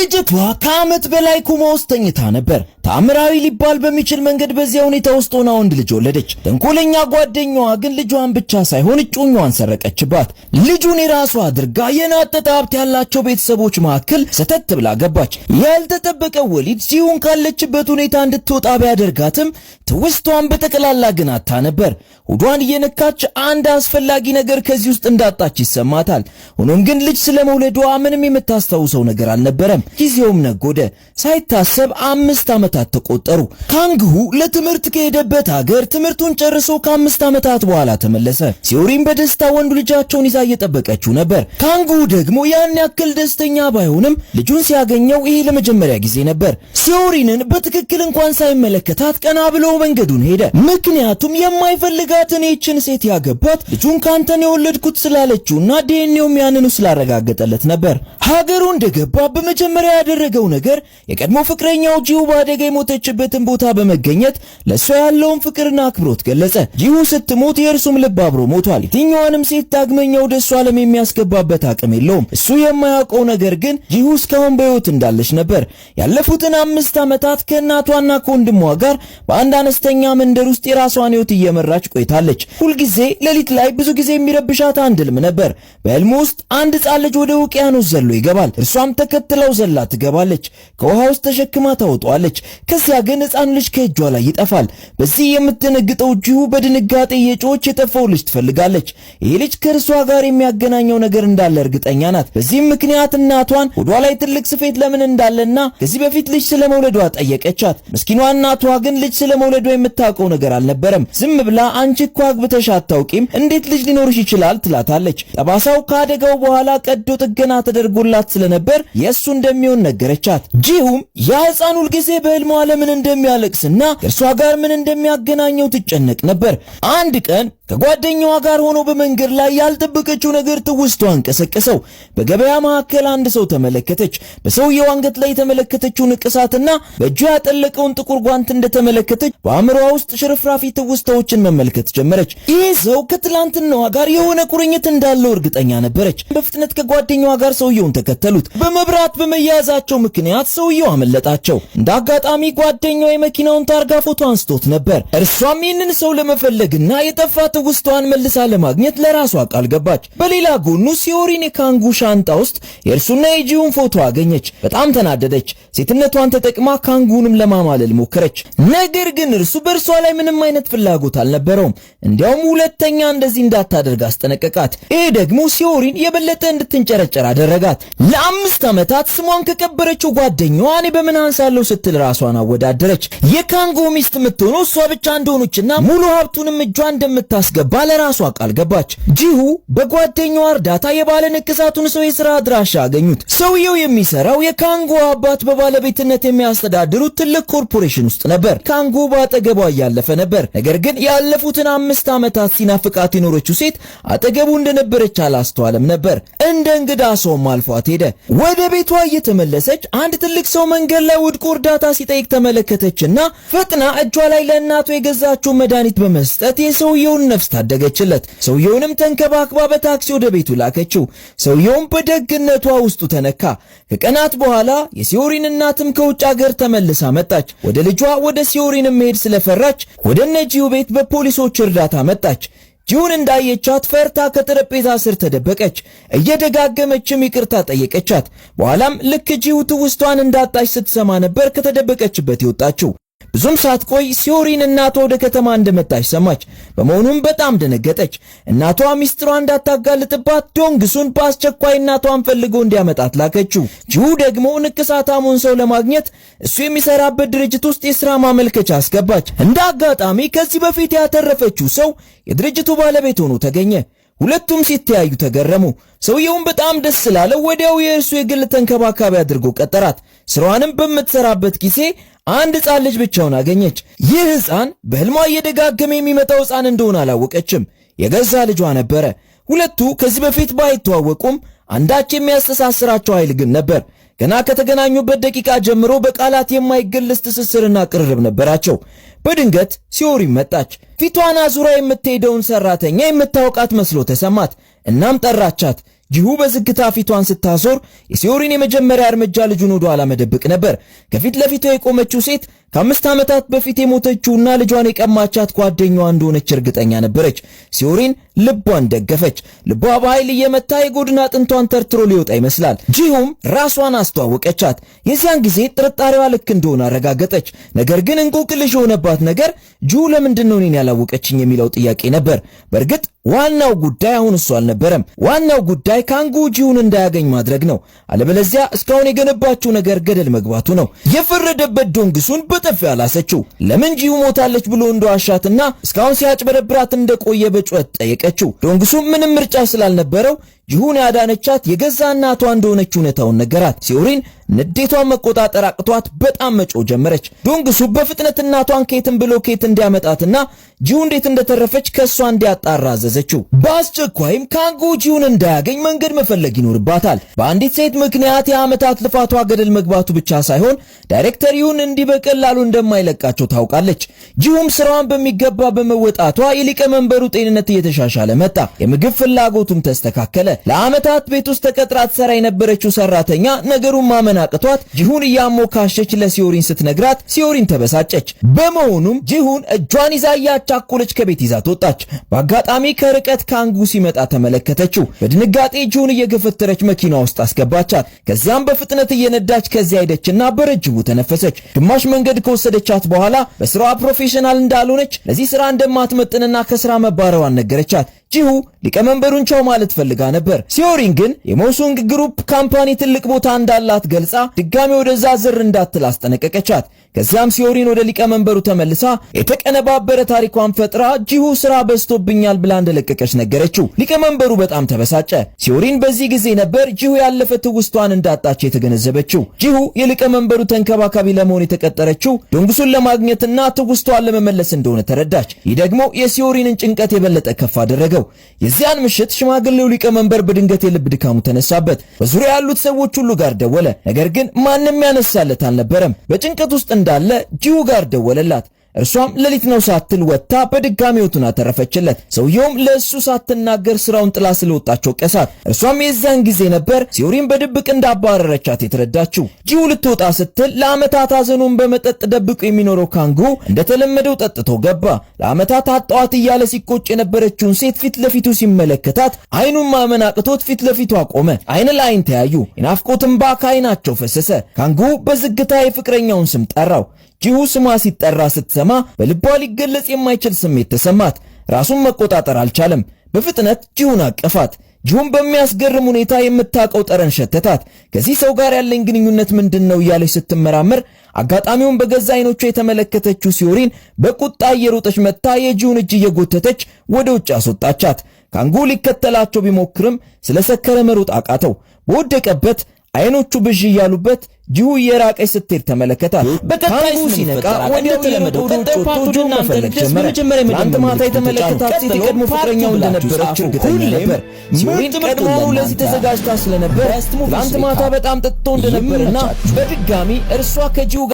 ልጅቷ ከዓመት በላይ ኮማ ውስጥ ተኝታ ነበር። ተአምራዊ ሊባል በሚችል መንገድ በዚያ ሁኔታ ውስጥ ሆና ወንድ ልጅ ወለደች። ተንኮለኛ ጓደኛዋ ግን ልጇን ብቻ ሳይሆን እጮኛዋን ሰረቀችባት። ልጁን የራሷ አድርጋ የናጠጠ ሀብት ያላቸው ቤተሰቦች መካከል ሰተት ብላ ገባች። ያልተጠበቀ ወሊድ ሲሆን ካለችበት ሁኔታ እንድትወጣ ቢያደርጋትም ትውስቷን በጠቅላላ ግን አታ ነበር። ሆዷን እየነካች አንድ አስፈላጊ ነገር ከዚህ ውስጥ እንዳጣች ይሰማታል። ሆኖም ግን ልጅ ስለመውለዷ ምንም የምታስታውሰው ነገር አልነበረም። ጊዜውም ነጎደ። ሳይታሰብ 5 ዓመታት ተቆጠሩ። ካንግሁ ለትምህርት ከሄደበት ሀገር ትምህርቱን ጨርሶ ከ5 ዓመታት በኋላ ተመለሰ። ሲዮሪም በደስታ ወንዱ ልጃቸውን ይዛ እየጠበቀችው ነበር። ካንግሁ ደግሞ ያን ያክል ደስተኛ ባይሆንም ልጁን ሲያገኘው ይሄ ለመጀመሪያ ጊዜ ነበር። ሲዮሪንን በትክክል እንኳን ሳይመለከታት ቀና ብሎ መንገዱን ሄደ። ምክንያቱም የማይፈልጋትን ይህችን ሴት ያገባት ልጁን ካንተ ነው የወለድኩት ስላለችውና ዲኤንኤውም ያንኑ ስላረጋገጠለት ነበር። ሀገሩ እንደገባ በመጀመሪያ ያደረገው ነገር የቀድሞ ፍቅረኛው ጂሁ በአደጋ የሞተችበትን ቦታ በመገኘት ለእሷ ያለውን ፍቅርና አክብሮት ገለጸ። ጂሁ ስትሞት የእርሱም ልብ አብሮ ሞቷል። የትኛዋንም ሴት ዳግመኛ ወደ እሱ ዓለም የሚያስገባበት አቅም የለውም። እሱ የማያውቀው ነገር ግን ጂሁ እስካሁን በሕይወት እንዳለች ነበር። ያለፉትን 5 ዓመታት ከእናቷና ከወንድሟ ጋር በአንድ አነስተኛ መንደር ውስጥ የራሷን ሕይወት እየመራች ቆይታለች። ሁልጊዜ ሌሊት ላይ ብዙ ጊዜ የሚረብሻት አንድ ህልም ነበር። በህልሙ ውስጥ አንድ ሕፃን ልጅ ወደ ውቅያኖስ ዘሎ ይገባል። እርሷም ተከትለው ዘላ ትገባለች። ከውሃ ውስጥ ተሸክማ ታወጣዋለች። ከዚያ ግን ሕፃኑ ልጅ ከእጇ ላይ ይጠፋል። በዚህ የምትደነግጠው ጂሁ በድንጋጤ እየጮኸች የጠፋው ልጅ ትፈልጋለች። ይህ ልጅ ከእርሷ ጋር የሚያገናኘው ነገር እንዳለ እርግጠኛ ናት። በዚህም ምክንያት እናቷን ሆዷ ላይ ትልቅ ስፌት ለምን እንዳለና ከዚህ በፊት ልጅ ስለመውለዷ ጠየቀቻት። ምስኪኗ እናቷ ግን ልጅ ስለመውለዷ የምታውቀው ነገር አልነበረም። ዝም ብላ "አንቺ እኮ አግብተሽ አታውቂም፣ እንዴት ልጅ ሊኖርሽ ይችላል?" ትላታለች። ጠባሳው ከአደጋው በኋላ ቀዶ ጥገና ተደርጎላት ስለነበር የእሱ እንደሚሆን ነገረቻት። ጂሁም ያ ሕፃን ሁልጊዜ በህልሟ ለምን እንደሚያለቅስና ከእርሷ ጋር ምን እንደሚያገናኘው ትጨነቅ ነበር። አንድ ቀን ከጓደኛዋ ጋር ሆኖ በመንገድ ላይ ያልጠበቀችው ነገር ትውስቷን ቀሰቀሰው። በገበያ መካከል አንድ ሰው ተመለከተች። በሰውየው አንገት ላይ የተመለከተችው ንቅሳትና በእጁ ያጠለቀውን ጥቁር ጓንት እንደተመለከተች በአእምሮዋ ውስጥ ሽርፍራፊ ትውስታዎችን መመልከት ጀመረች። ይህ ሰው ከትላንትናዋ ጋር የሆነ ቁርኝት እንዳለው እርግጠኛ ነበረች። በፍጥነት ከጓደኛዋ ጋር ሰውየውን ተከተሉት። በመብራት በመያዛቸው ምክንያት ሰውየው አመለጣቸው። እንደ አጋጣሚ ጓደኛዋ የመኪናውን ታርጋ ፎቶ አንስቶት ነበር። እርሷም ይህንን ሰው ለመፈለግና የጠፋ ትውስቷን መልሳ ለማግኘት ለራሷ ቃል ገባች። በሌላ ጎኑ ሲዮሪን የካንጉ ሻንጣ ውስጥ የእርሱና የጂሁን ፎቶ አገኘች። በጣም ተናደደች። ሴትነቷን ተጠቅማ ካንጉንም ለማማለል ሞከረች። ነገር ግን እርሱ በእርሷ ላይ ምንም አይነት ፍላጎት አልነበረውም። እንዲያውም ሁለተኛ እንደዚህ እንዳታደርግ አስጠነቀቃት። ይህ ደግሞ ሲዮሪን የበለጠ እንድትንጨረጨር አደረጋት። ለ5 ዓመታት ስሟን ከቀበረችው ጓደኛዋ እኔ በምን አንሳለሁ ስትል ራሷን አወዳደረች። የካንጎ ሚስት የምትሆነው እሷ ብቻ እንደሆነችና ሙሉ ሀብቱንም እጇ እንደምታስገባ ለራሷ ቃል ገባች። ጂሁ በጓደኛዋ እርዳታ የባለ ንቅሳቱን ሰው የሥራ አድራሻ አገኙት። ሰውየው የሚሰራው የካንጎ አባት በባለቤትነት የሚያስተዳድሩት ትልቅ ኮርፖሬሽን ውስጥ ነበር። ካንጎ በአጠገቧ እያለፈ ነበር። ነገር ግን ያለፉትን 5 ዓመታት ሲናፍቃት የኖረችው ሴት አጠገቡ እንደነበረች አላስተዋለም ነበር። እንደ እንግዳ ሰውም አልፏት ሄደ። ወደ ቤቷ እየተመለሰች አንድ ትልቅ ሰው መንገድ ላይ ወድቆ እርዳታ ሲጠይቅ ተመለከተችና ፈጥና እጇ ላይ ለእናቱ የገዛችውን መድኃኒት በመስጠት የሰውየውን ነፍስ ታደገችለት። ሰውየውንም ተንከባክባ በታክሲ ወደ ቤቱ ላከችው። ሰውየውም በደግነቷ ውስጡ ተነካ። ከቀናት በኋላ የሲዮሪን እናትም ከውጭ ሀገር ተመልሳ መጣች። ወደ ልጇ ወደ ሲዮሪንም መሄድ ስለፈራች ወደ እነ ጂሁ ቤት በፖሊሶች እርዳታ መጣች። ጂሁን እንዳየቻት ፈርታ ከጠረጴዛ ስር ተደበቀች። እየደጋገመችም ይቅርታ ጠየቀቻት። በኋላም ልክ ጂሁ ትውስቷን እንዳጣች ስትሰማ ነበር ከተደበቀችበት የወጣችው። ብዙም ሳትቆይ ሲዮሪን እናቷ ወደ ከተማ እንደመጣች ሰማች። በመሆኑም በጣም ደነገጠች። እናቷ ሚስጥሯ እንዳታጋልጥባት ዶንግሱን በአስቸኳይ እናቷን ፈልጎ እንዲያመጣት ላከችው። ጂሁ ደግሞ ንቅሳታሙን ሰው ለማግኘት እሱ የሚሰራበት ድርጅት ውስጥ የሥራ ማመልከቻ አስገባች። እንደ አጋጣሚ ከዚህ በፊት ያተረፈችው ሰው የድርጅቱ ባለቤት ሆኖ ተገኘ። ሁለቱም ሲተያዩ ተገረሙ። ሰውየውም በጣም ደስ ስላለው ወዲያው የእርሱ የግል ተንከባካቢ አድርጎ ቀጠራት። ስራዋንም በምትሰራበት ጊዜ አንድ ሕፃን ልጅ ብቻውን አገኘች። ይህ ሕፃን በሕልሟ እየደጋገመ የሚመጣው ሕፃን እንደሆነ አላወቀችም። የገዛ ልጇ ነበረ። ሁለቱ ከዚህ በፊት ባይተዋወቁም አንዳች የሚያስተሳስራቸው ኃይል ግን ነበር። ገና ከተገናኙበት ደቂቃ ጀምሮ በቃላት የማይገለጽ ትስስርና ቅርርብ ነበራቸው። በድንገት ሲዮሪ መጣች። ፊቷን አዙራ የምትሄደውን ሰራተኛ የምታውቃት መስሎ ተሰማት። እናም ጠራቻት። ጂሁ በዝግታ ፊቷን ስታዞር የሲዮሪን የመጀመሪያ እርምጃ ልጁን ወደ ኋላ መደበቅ ነበር። ከፊት ለፊቷ የቆመችው ሴት ከ5 ዓመታት በፊት የሞተችውና ልጇን የቀማቻት ጓደኛዋ እንደሆነች እርግጠኛ ነበረች። ሲዮሪን ልቧን ደገፈች። ልቧ በኃይል እየመታ የጎድን አጥንቷን ተርትሮ ሊወጣ ይመስላል። ጂሁም ራሷን አስተዋወቀቻት። የዚያን ጊዜ ጥርጣሬዋ ልክ እንደሆነ አረጋገጠች። ነገር ግን እንቆቅልሽ የሆነባት ነገር ጂሁ ለምንድን ነው እኔን ያላወቀችኝ የሚለው ጥያቄ ነበር። በእርግጥ ዋናው ጉዳይ አሁን እሱ አልነበረም። ዋናው ጉዳይ ካንጉ ጂሁን እንዳያገኝ ማድረግ ነው። አለበለዚያ እስካሁን የገነባችው ነገር ገደል መግባቱ ነው። የፈረደበት ዶንግሱን በጥፊ አላሰችው። ለምን ጂሁ ሞታለች ብሎ እንደዋሻትና እስካሁን ሲያጭበረብራት እንደቆየ በጩኸት ጠየቀችው። ዶንግሱ ምንም ምርጫ ስላልነበረው ጂሁን ያዳነቻት የገዛ እናቷ እንደሆነች እውነታውን ነገራት። ሲዮሪን ንዴቷን መቆጣጠር አቅቷት በጣም መጮህ ጀመረች። ዶንግሱ በፍጥነት እናቷን ከየትም ብሎ ከየት እንዲያመጣትና ጂሁ እንዴት እንደተረፈች ከእሷ እንዲያጣራ አዘዘችው። በአስቸኳይም ካንጉ ጂሁን እንዳያገኝ መንገድ መፈለግ ይኖርባታል። በአንዲት ሴት ምክንያት የዓመታት ልፋቷ ገደል መግባቱ ብቻ ሳይሆን ዳይሬክተር ዩን እንዲህ በቀላሉ እንደማይለቃቸው ታውቃለች። ጂሁም ስራዋን በሚገባ በመወጣቷ የሊቀመንበሩ ጤንነት እየተሻሻለ መጣ። የምግብ ፍላጎቱም ተስተካከለ። ለዓመታት ቤት ውስጥ ተቀጥራ ትሰራ የነበረችው ሰራተኛ ነገሩን ማመን አቅቷት ጂሁን እያሞካሸች ለሲዮሪን ስትነግራት ሲዮሪን ተበሳጨች። በመሆኑም ጂሁን እጇን ይዛ እያቻኮለች ከቤት ይዛት ወጣች። በአጋጣሚ ከርቀት ካንጉ ሲመጣ ተመለከተችው። በድንጋጤ ጂሁን እየገፈተረች መኪና ውስጥ አስገባቻት። ከዚያም በፍጥነት እየነዳች ከዚያ ሄደችና በረጅሙ ተነፈሰች። ግማሽ መንገድ ከወሰደቻት በኋላ በስራዋ professional እንዳልሆነች፣ ለዚህ ስራ እንደማትመጥንና ከስራ መባረሯን ነገረቻት። ጂሁ ሊቀመንበሩን ቻው ማለት ፈልጋ ነበር። ሲዮሪን ግን የሞሱንግ group company ትልቅ ቦታ እንዳላት ገልጻ ድጋሚ ወደዛ ዝር እንዳትል አስጠነቀቀቻት። ከዚያም ሲዮሪን ወደ ሊቀመንበሩ ተመልሳ የተቀነባበረ ታሪኳን ፈጥራ ጂሁ ስራ በዝቶብኛል ብላ እንደለቀቀች ነገረችው። ሊቀመንበሩ በጣም ተበሳጨ። ሲዮሪን በዚህ ጊዜ ነበር ጂሁ ያለፈ ትውስቷን እንዳጣች የተገነዘበችው። ጂሁ የሊቀመንበሩ ተንከባካቢ ለመሆን የተቀጠረችው ዶንግሱን ለማግኘትና ትውስቷን ለመመለስ እንደሆነ ተረዳች። ይህ ደግሞ የሲዮሪንን ጭንቀት የበለጠ ከፍ አደረገው። የዚያን ምሽት ሽማግሌው ሊቀመንበር በድንገት የልብ ድካሙ ተነሳበት። በዙሪያ ያሉት ሰዎች ሁሉ ጋር ደወለ። ነገር ግን ማንም ያነሳለት አልነበረም። በጭንቀት ውስጥ እንዳለ ጂሁ ጋር ደወለላት። እርሷም ሌሊት ነው ሳትል ወጥታ በድጋሚ ሕይወቱን አተረፈችለት። ሰውየውም ለእሱ ሳትናገር ስራውን ጥላ ስለወጣች ወቀሳት። እርሷም የዚያን ጊዜ ነበር ሲዮሪን በድብቅ እንዳባረረቻት የተረዳችው። ጂሁ ልትወጣ ስትል ለዓመታት ሐዘኑን በመጠጥ ደብቆ የሚኖረው ካንጉ እንደተለመደው ጠጥቶ ገባ። ለዓመታት አጣዋት እያለ ሲቆጭ የነበረችውን ሴት ፊት ለፊቱ ሲመለከታት አይኑን ማመን አቅቶት ፊት ለፊቱ አቆመ። አይን ለአይን ተያዩ። የናፍቆት እንባ ከአይናቸው ፈሰሰ። ካንጉ በዝግታ የፍቅረኛውን ስም ጠራው። ጂሁ ስሟ ሲጠራ ስትሰማ በልቧ ሊገለጽ የማይችል ስሜት ተሰማት። ራሱን መቆጣጠር አልቻለም። በፍጥነት ጂሁን አቀፋት። ጂሁን በሚያስገርም ሁኔታ የምታውቀው ጠረን ሸተታት። ከዚህ ሰው ጋር ያለኝ ግንኙነት ምንድን ነው እያለች ስትመራመር አጋጣሚውን በገዛ አይኖቿ የተመለከተችው ሲዮሪን በቁጣ እየሮጠች መጥታ የጂሁን እጅ እየጎተተች ወደ ውጭ አስወጣቻት። ካንጉ ሊከተላቸው ቢሞክርም ስለሰከረ መሮጥ አቃተው። በወደቀበት አይኖቹ ብዥ እያሉበት ጂሁ እየራቀች ስትሄድ ተመለከታት። በቀጣይ ሲነቃ እንደተለመደው ቀጣዩ part ወደ እናንተ መፈለግ እንዲደርስ ጀመረ። በመጀመሪያ ትናንት ማታ የተመለከታት ሴት የቀድሞ ፍቅረኛው እንደነበረች እርግጠኛ ነበር። ሲዮሪን ቀድሞውኑ ለዚህ ተዘጋጅታ ስለነበር ትናንት ማታ በጣም ጠጥቶ እንደነበርና በድጋሚ እርሷ ከጂሁ